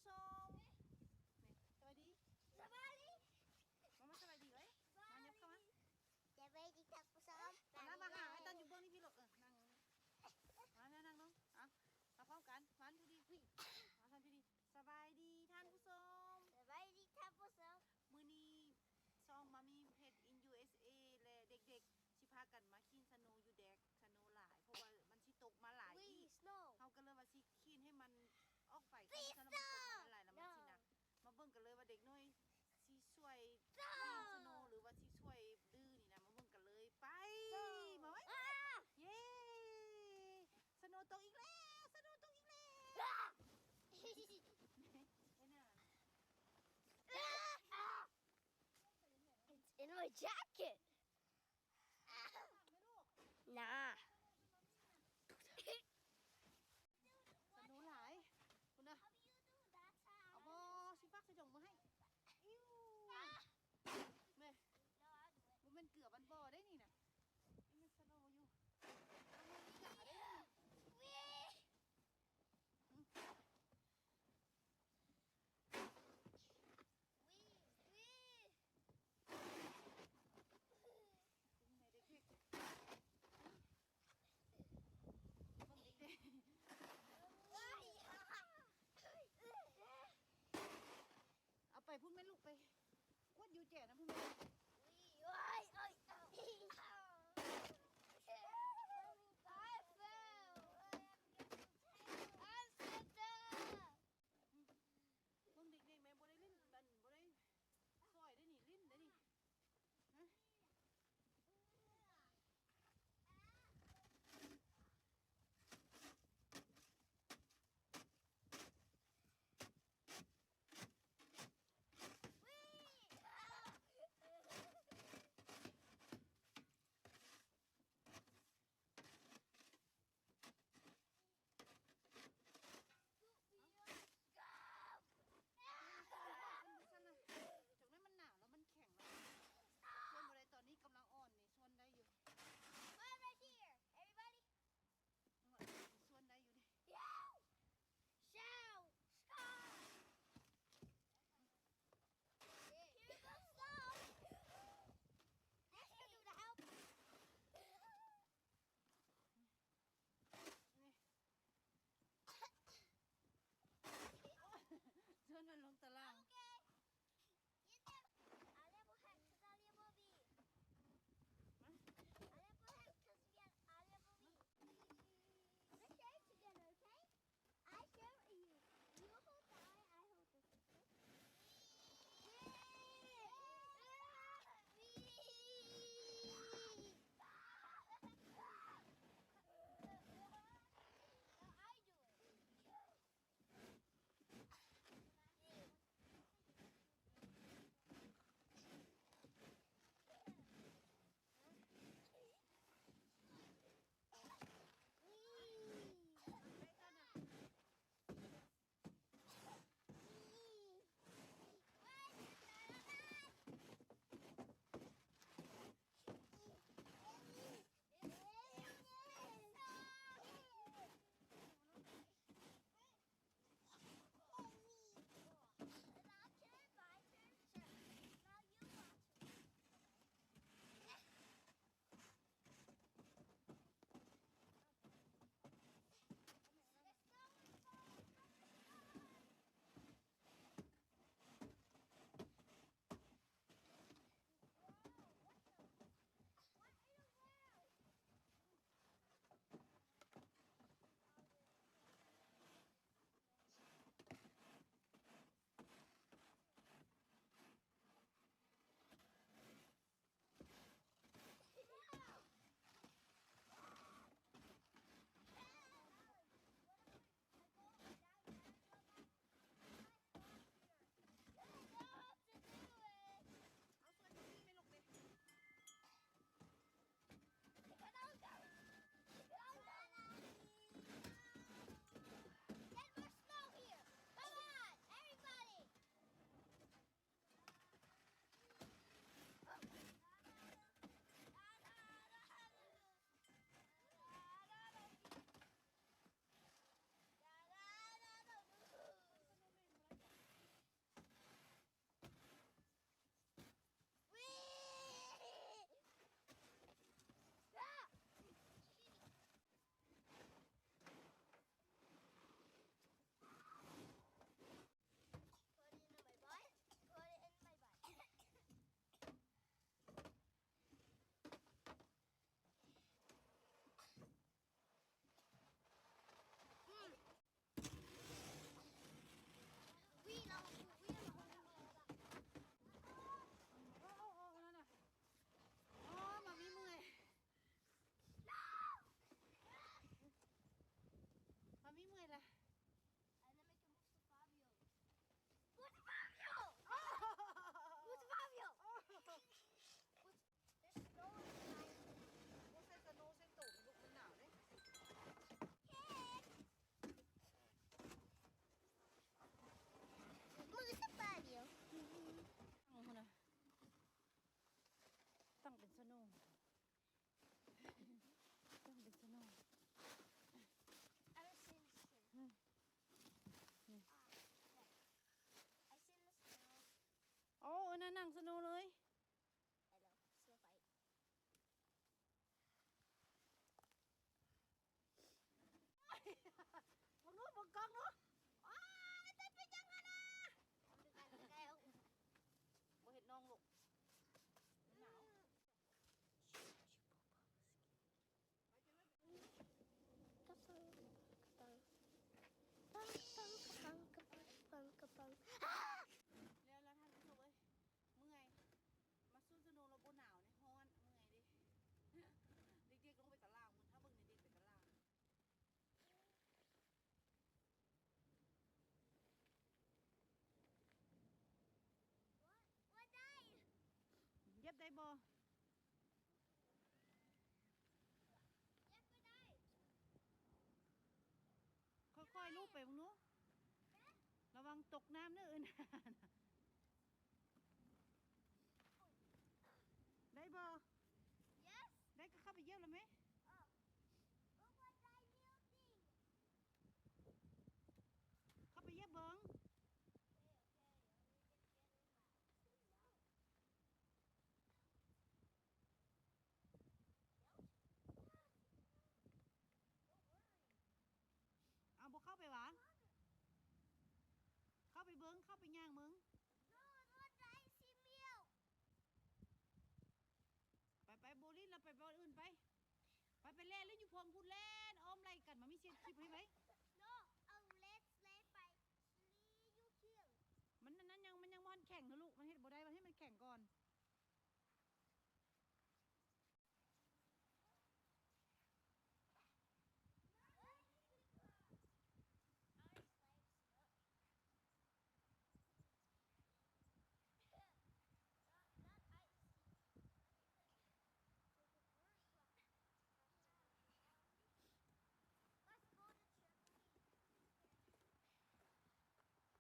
ຜູ້ຊົມ ນີ້ ສະບາຍດີ ສະບາຍດີ ມາ ມາສະບາຍດີເອີຍ ມາ ຫຍັບເຂົ້າມາ ສະບາຍດີທ່ານຜູ້ຊົມ ມາ ມາຫາອ້າຍຕອນຢູ່ເບື້ອງນີ້ພີ່ລູກ ເອີ ນັ່ງ ມາ ມານັ່ງລົງ ເອົາ ມາພ້ອມກັນ ມາຢູ່ດີ ມາທ່ານຢູ່ດີ ສະບາຍດີທ່ານຜູ້ຊົມ ສະບາຍດີທ່ານຜູ້ຊົມ ມື້ນີ້ຊ່ອງມາມີເພັດ in ຢູເອສເອ ແລະ ເດັກໆ ຊິພາກັນມາຂີ້ນສະໂນຢູ່ແດກ ສະໂນຫຼາຍ ເພາະວ່າມັນຊິຕົກມາຫຼາຍອີກ ເຮົາກໍເລີຍວ່າຊິຂີ້ນໃຫ້ມັນອອກໄປກ່ອນ ສະໂນມັນຕົກມາຫຼາຍໆ ແລ້ວມັນຊິໜັກ ມາເບິ່ງກັນເລີຍວ່າເດັກນ້ອຍຊິຊ່ວຍຂີ້ນສະໂນ ຫຼືວ່າຊິຊ່ວຍດື້ນີ້ນະ ມາເບິ່ງກັນເລີຍ ໄປ ມາໄວ້ ເຢ້ ສະໂນຕົກອີກແລ້ວ ສະໂນຕົກອີກແລ້ວ ເຮັດຫຍັງ It's in my jacket. ນາ ສະໂນຫຼາຍ ພຸ້ນນະ ເອົາບໍ່ ຊິຟັກໃສ່ຖົງມາໃຫ້ ອິ້ວ ແມ່ ບໍ່ແມ່ນເກືອບານບໍ່ໄດ້ນີ້ນະ ນີ້ມັນສະໂນຢູ່ ມັນມີກາໄດ້ນີ້ ເອົາໄປພຸ້ນແມ່ລູກ ໄປກວດຢູ່ແຈນະພຸ້ນແມ່ ເບິ່ງເດັກໆ ແມ່ບໍ່ໄດ້ຫຼິ້ນ ອັນ ບໍ່ໄດ້ຊ່ອຍໄດ້ນີ້ ຫຼິ້ນໄດ້ນີ້ ຮະ. ເບິ່ງດູ ເບິ່ງກ້ອງດູ. ໂອ້ຍ ເຈົ້າເປັນຫຍັງຫັ້ນນະ? ບໍ່ເຮັດນ້ອງລູກ ມັນໜາວ. ກະປັງ ກະປັງ ກະປັງ ກະປັງ ກະປັງ ກະປັງ ກະປັງ ກະປັງ ແລ້ວ ແລ້ວທ່ານຜູ້ຊົມເອີຍ ເມື່ອຍ ມາສວນສະໂນລະບໍ່ໜາວເດ ຮ້ອນ ເມື່ອຍເດ. ເດັກໆລົງໄປຕະລ່າງພຸ້ນ ຖ້າເບິ່ງໃນເດັກໄປຕະລ່າງ. What? What? ຢຽບໄດ້ບໍ່? ຢຽບບໍ່ໄດ້. ຄ່ອຍໆລູບໄປເບິ່ງດູ. ຮະ? ລະວັງຕົກນ້ຳເດີ. ໄດ້ບໍ່? Yes. ໄດ້ກໍເຂົ້າໄປຢຽບລະແມ. Oh. Look what I building. ເຂົ້າໄປຢຽບເບິ່ງ. Okay, okay. Let me just get in my. No. Don't. Don't worry. ເອົາ ບໍ່ເຂົ້າໄປຫວາ? ເຂົ້າໄປເບິ່ງ ເຂົ້າໄປຍ່າງເບິ່ງ. No, no, I see milk. ໄປ ໄປ ໂບລິນ ລະໄປບ່ອນອື່ນໄປ. ໄປ ໄປແລ່ນຫຼິ້ນຢູ່ເທິງພຸ້ນ ແລ່ນອ້ອມໄລ່ກັນ ມາມີເຊຍຄລິບໃຫ້ໄວ. No, oh, let's play by three, you kill. ມັນ ນັ້ນຍັງ ມັນຍັງບໍ່ທັນແຂງນະລູກ ມັນເຮັດບໍ່ໄດ້ ມັນໃຫ້ມັນແຂງກ່ອນ. Don't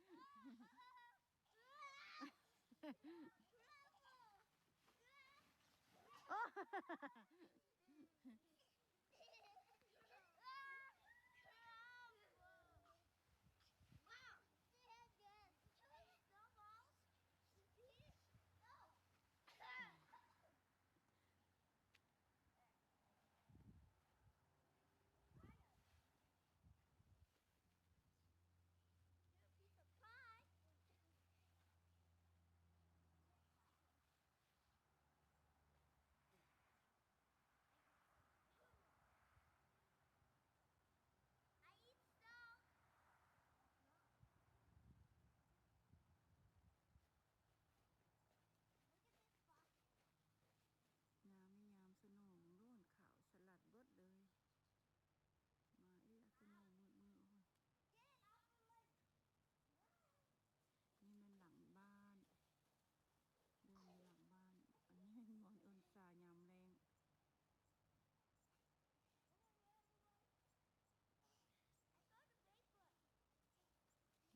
jump too high. First sit down, okay? First sit down. ໂອ້ ໂອ້ ຍາມນີ້ຍາມສະໂນ ເບິ່ງດູ ຂາວສະຫຼັດເບິດເລີຍ. ມາອີກ ສະໂນມືດໆ ໂອ້ຍ. ນີ້ແມ່ນຫຼັງບ້ານ ເດີນຢູ່ຫຼັງບ້ານ. ອັນນີ້ແມ່ນບ່ອນເອີ້ນສາຍາມແລງ.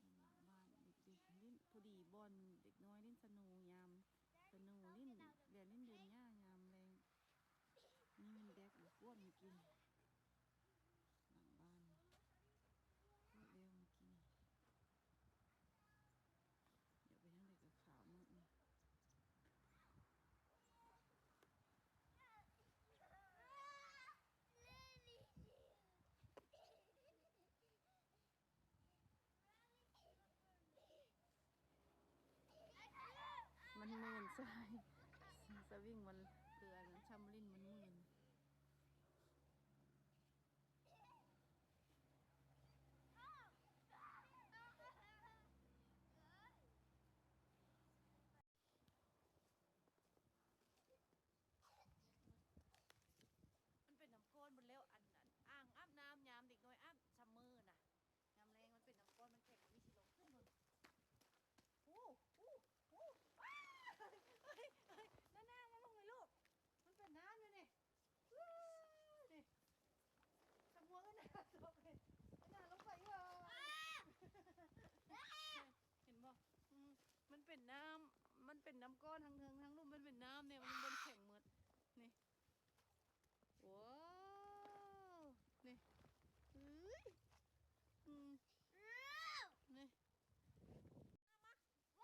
ຫຼັງບ້ານເດັກໆຫຼິ້ນ ພໍດີບ່ອນເດັກນ້ອຍຫຼິ້ນສະໂນຍາມ ສະໂນຫຼິ້ນ ແລ່ນຫຼິ້ນເດີ່ນຫຍ້າຍາມແລງ. ນີ້ແມ່ນແດັກຢູ່ກວດມື້ກີ້ ຫຼັງບ້ານ ກວດແລ້ວມື້ກີ້. ດຽວໄປທາງໃດກໍຂາວໝົດນີ້. ມັນມື່ນ ສະ ສະວິງມັນ ຄືອັນນັ້ນ ທຳມະລິນມັນມື່ນ. ມັນເປັນນ້ຳກ້ອນໝົດແລ້ວ ອັນ ອັນ ອ່າງອາບນ້ຳຍາມເດັກນ້ອຍອາບຊຳເມີນະ ຍາມແລງມັນເປັນນ້ຳກ້ອນ ມັນແຂງ ມີຊິລອງຂຶ້ນເບິ່ງ. ໂອ້ ໂອ້ ໂອ້ ວ້າ ເຮີ້ຍ ເຮີ້ຍ ເຮີ້ຍ ນານາ ມາເບິ່ງເລີຍລູກ ມັນເປັນນ້ຳຢູ່ນີ້. ນີ້ ສະໝວນນະ ຕົກເລີຍ ນານາ ລົງໄປເອີ ເຫັນບໍ່? ອືມ ມັນເປັນນ້ຳ ມັນເປັນນ້ຳກ້ອນ ທາງເທິງທາງລຸ່ມມັນເປັນນ້ຳນີ້ ມັນເປັນແຂງໝົດນີ້. ວ້າວ ນີ້ ເອີຍ ອືມ ນີ້. ມາ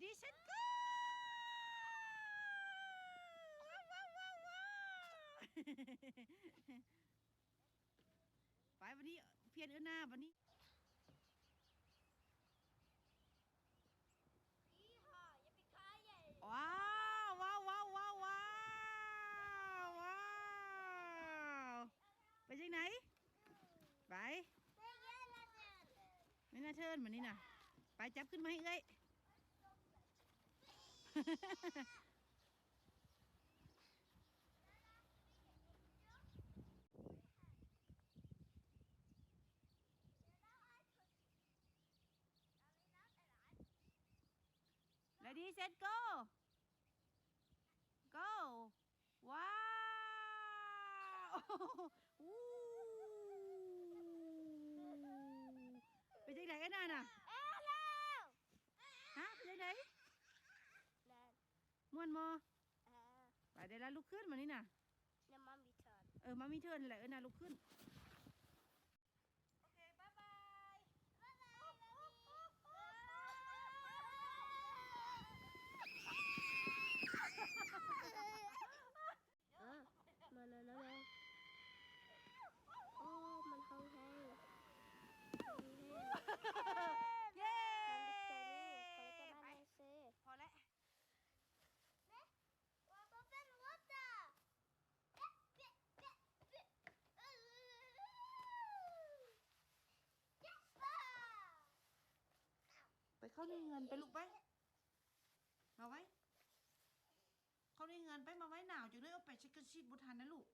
Ready, set, go! ວ້າວ ວ້າວ ວ້າວ ວ້າວ ໄປ ບັດນີ້ພຽນເອີ້ນໜ້າ ບັດນີ້ ວ້າວ ວ້າວ ວ້າວ ວ້າວ ວ້າວ ເປັນຈັ່ງໃດ? ໄປ ແມ່ນາເທີນ ບັດນີ້ນະ ໄປ ຈັບຂຶ້ນມາໃຫ້ເອື້ອຍ. Ready, set, go! Go! ວ້າວ ອູ້ ເປັນຈັ່ງໃດ ເອີນານະ? ເອີແລ້ວ ຮະ ເປັນຈັ່ງໃດ? ແລ່ນ ມ່ວນບໍ່? ເອີ ໄປ ໄດ້ລະ ລຸກຂຶ້ນ ມານີ້ນະ ແລ້ວມັມມີເທີນ ເອີ ມັມມີເທີນແຫຼະ ເອີນາລຸກຂຶ້ນ. ໂອເຄ ບາຍບາຍ ບາຍບາຍ ເອີ ມານະ ໂອ້ ມັນຮ້ອງແຮງ ຮ້ອງແຮງ ເຢ້ ມັນດີໃຈນີ້ ໄປ ໄປ ໄປ ພໍແລ້ວ. ໄປເຂົ້າໃນເຮືອນໄປລູກໄປ ມາໄວ້ ເຂົ້າໃນເຮືອນໄປ ມາໄວ້ ໜາວຈັ່ງເລີຍ ເອົາໄປ ເຊັດກັນຊີດບໍ່ທັນນະລູກ.